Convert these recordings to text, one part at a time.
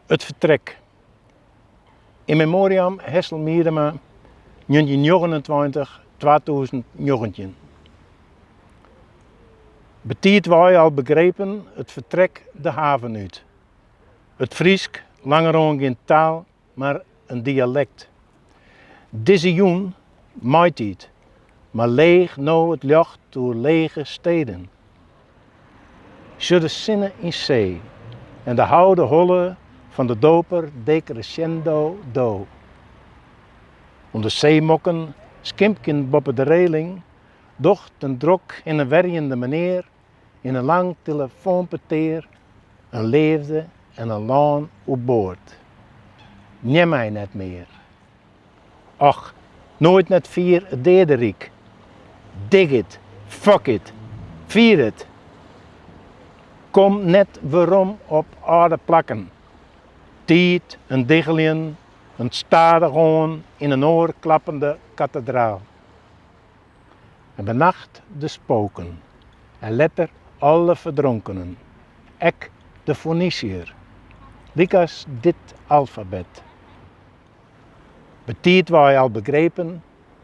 It fertrek. Yn memoriam Hessel Miedema, 1929, 2019. Betiid wei al begrepen it fertrek de haven út. It Frysk, langeroan gjin taal, mar in dialekt. Dizze jûn, maitiid, mar leech no it ljocht oer lege steden. Sjoch de sinne yn see en de houde holle fan de doper decrescendo do. Om de seemokken skimpkjen boppe de reling docht in drok hinnewerjende menear yn in lang telefoanpetear in leafde en in lân oerboard. Neam my net mear. Och, noait net fier it deaderyk. Dig it, fuck it, fier it. Kom net werom op âlde plakken. Tiid, in diggeljen, in stadichoan yn inoar klappende katedraal. En benacht de spoken en letter alle ferdronkenen, ek de Foenisiër, lykas dit alfabet. Betiid wei al begrepen,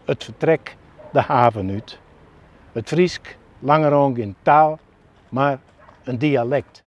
it fertrek de haven út. It Frysk langeroan gjin taal, mar in dialekt.